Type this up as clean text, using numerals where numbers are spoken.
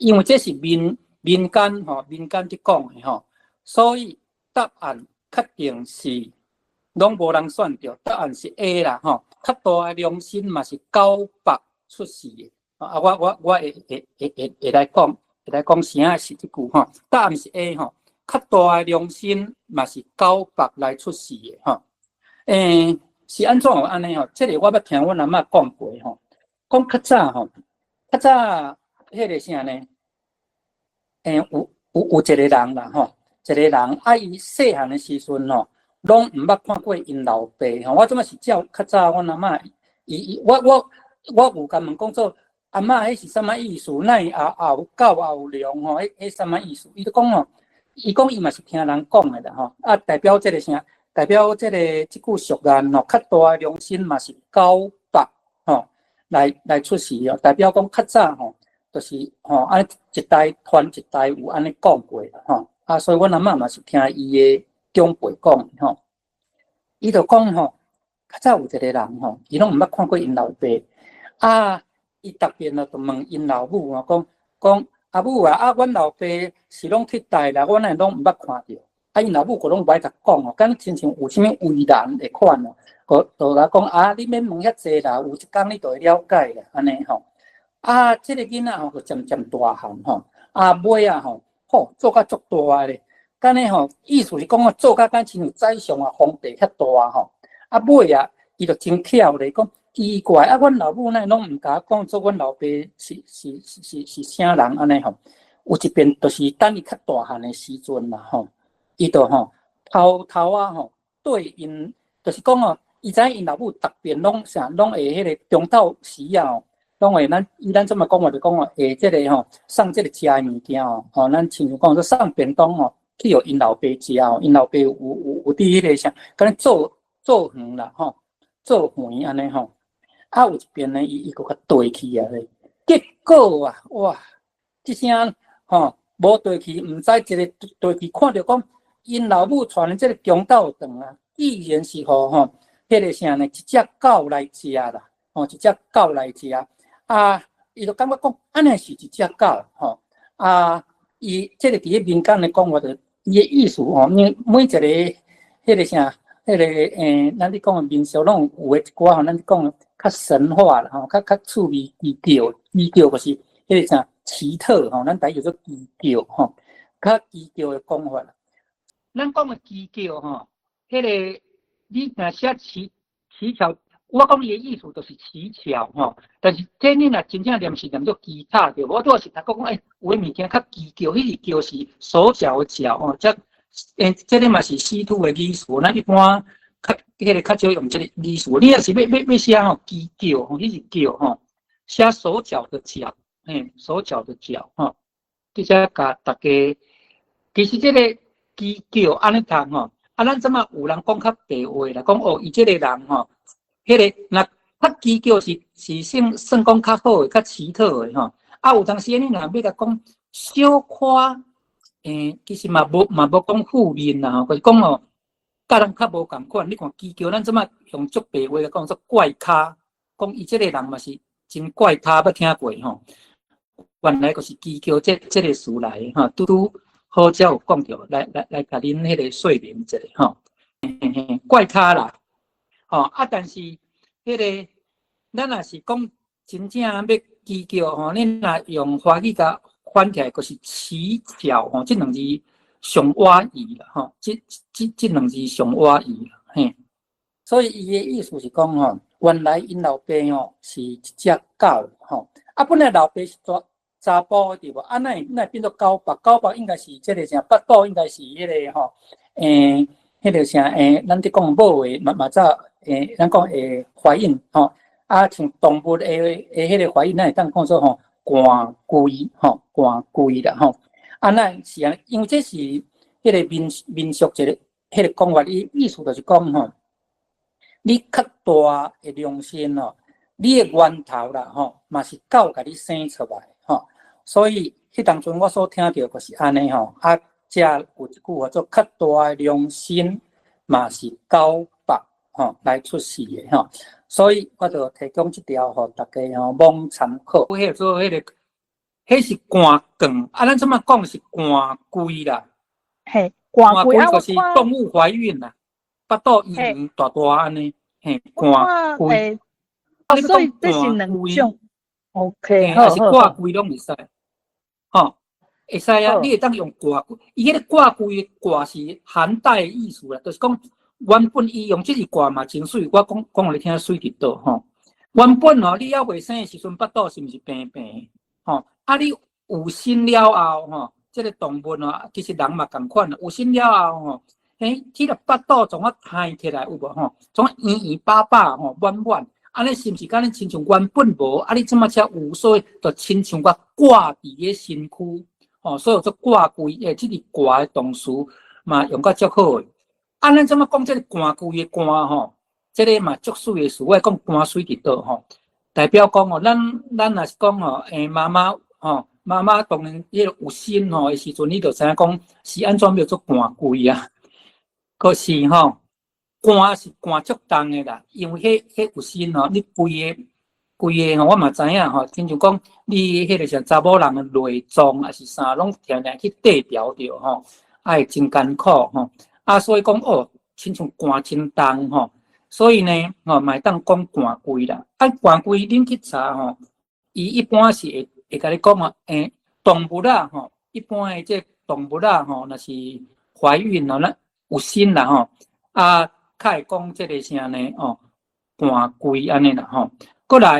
因為這是民間吼，民間佇講的吼，所以答案確定是攏無人選著，答案是 A 啦吼。較大的良心嘛是狗腹出世的。啊，我會來講啥是這句吼？答案是 A 吼。較大的良心嘛是狗腹來出世的吼。是按怎按呢吼？這个我捌聽阮阿嬤講過吼，講較早吼，較早彼个啥呢？有一個人啦吼，一個人啊，伊細漢的時陣吼，攏毋捌看過𪜶老爸吼。我這擺是照較早阮阿嬤，伊伊我我我有共問講做阿嬤，彼是啥物意思？哪會也有狗也有龍吼？彼啥物意思？伊就講吼，伊講伊嘛是聽人講的啦吼。啊，代表這個啥？代表這個這句俗諺吼，較大的良心嘛是狗腹吼來出世哦。代表講較早吼，就是吼按呢一代傳一代有按呢講過啦吼。啊，所以阮阿嬤嘛是聽伊的長輩講吼。伊就講吼，較早有一個人吼，伊攏毋捌看過𪜶老爸。啊，伊逐遍就問𪜶老母啊，講講阿母啊，啊，阮老爸是攏去佗啦，我哪會攏毋捌看著？啊，𪜶老母閣攏無愛共講哦，敢親像有啥物為難的款哦，閣就來講啊，你免問遐濟啦，有一工你就會了解啦，按呢吼。啊，這個囡仔吼，就漸漸大漢吼，啊，尾仔吼，吼做甲足大咧，敢呢吼，意思是講啊，做甲敢親像宰相啊，皇帝遐大吼。啊，尾仔伊就真巧咧，講奇怪啊，阮老母哪會攏毋共我講，做阮老爸是啥人按呢吼？有一遍就是等伊較大漢的時陣啦吼。伊就吼偷偷仔吼對𪜶，就是講哦，伊知影𪜶老母逐遍攏啥攏會彼個中晝時啊吼，攏會咱以咱這麼講話就講哦，會這個吼送這個食的物件吼，吼咱親像講說送便當吼去予𪜶老爸食吼，𪜶老爸有佇彼個啥，敢若做做園啦吼，做園按呢吼，啊有一遍呢，伊閣共綴去啊咧，結果啊，哇，這聲吼無綴去，毋知一个綴去看著講，𪜶老母傳的這個中晝頓啊，居然是予吼，彼個啥呢？一隻狗來食啦，吼，一隻狗來食。啊，伊就感覺講，按呢是一隻狗，吼。啊，伊這個佇咧民間的講法，就伊的意思吼，因為每一個彼個啥，彼個咱咧講的民俗攏有的一寡吼，咱咧講較神話啦，吼，較趣味奇巧，奇巧就是彼個啥奇特吼，咱台語叫做奇巧吼，較奇巧的講法。咱講的奇巧吼，彼個你若寫奇奇巧，我講伊的意思就是奇巧吼。但是這你若真正念是念做奇巧對無？我拄仔是讀講欸，有的物件較奇巧，彼個巧是手腳的腳吼，這個嘛是稀土的意思。咱一般較彼個較少用這個意思。你若是欲寫吼奇巧吼，彼是巧吼，寫手腳的腳，嘿，手腳的腳吼。佇遮共大家，其實這個奇巧按呢讀吼，啊，咱這馬有人講較白話啦，講哦，伊這個人吼，彼個若較奇巧是算講較好的、較奇特的吼。啊，有當時你若欲共講小可，其實嘛無講負面啦吼，就是講哦，佮人較無仝款。你看奇巧，咱這馬用足白話來講做怪咖，講伊這個人嘛是真怪咖，捌聽過吼？原來就是奇巧這個詞來的吼，拄拄好才有講著，來共恁彼個說明一下吼。嘿嘿，怪咖啦，吼啊！但是彼個咱若是講真正欲奇巧吼，你若用華語共翻起來，就是奇巧吼，這兩字上倚意啦吼，這兩字上倚意啦，嘿。所以伊的意思是講吼，原來𪜶老爸吼是一隻狗吼，啊本來老爸是做查埔對無？啊，哪會變做狗腹？狗腹應該是這個啥？腹肚應該是彼個吼，彼個啥？咱佇講母的嘛嘛早，咱講會懷孕吼，啊，像動物的彼個懷孕，咱會當講做吼，寒歸吼，寒歸啦吼。啊，咱是按呢，因為這是彼個民俗一個彼個講法，伊意思就是講吼，你較大的良心哦，你的源頭啦吼，嘛是狗共你生出來吼。所以，彼當陣我所聽著就是按呢吼，啊，遮有一句話做較大的良心嘛是狗腹吼來出世的吼，所以我就提供這條予大家吼罔參考。彼個做彼個彼是寒降，啊，咱這擺講是寒歸啦。嘿，寒歸啊，就是動物懷孕啦，腹肚圓圓大大按呢，嘿，寒歸。所以這是兩種。OK，還是掛歸攏會使，吼，會使啊，你會當用掛歸，伊彼個掛歸的掛是寒帶的意思啦，就是講原本伊用這個掛嘛真媠，我講講予你聽媠佇佗吼。原本吼，你猶未生的時陣，腹肚是毋是平平？吼，啊，你有身了後吼，這個動物吼，其實人嘛仝款啦，有身了後吼，嘿，這個腹肚總啊彈起來有無吼？總啊圓圓飽飽吼，滿滿。按呢是毋是敢若親像原本無？啊，你這擺才有，所以就親像我掛佇個身軀，吼，所以叫做掛歸。欸，這個掛的動詞嘛用甲足好的。啊，咱這擺講這個寒歸的寒吼，這個嘛足媠的詞，我會講寒媠佇佗吼，代表講吼，咱若是講吼，欸，媽媽吼，媽媽當然彼個有身吼的時陣，你就知影講是按怎叫做寒歸啊。可是吼，寒是寒足重的啦，因為彼有身吼，你規个規个吼，我嘛知影吼，親像講你彼個啥查某人的內臟抑是啥，攏定定去綴牢著吼，啊會真艱苦吼，啊所以講哦，親像寒真重吼，所以呢吼，嘛會當講寒歸啦。啊寒歸恁去查吼，伊一般是會共你講吼，欸，動物啊吼，一般的這動物啊吼，若是懷孕吼，咱有身啦吼，啊。較會講這個啥呢？哦，寒歸按呢啦吼。過來，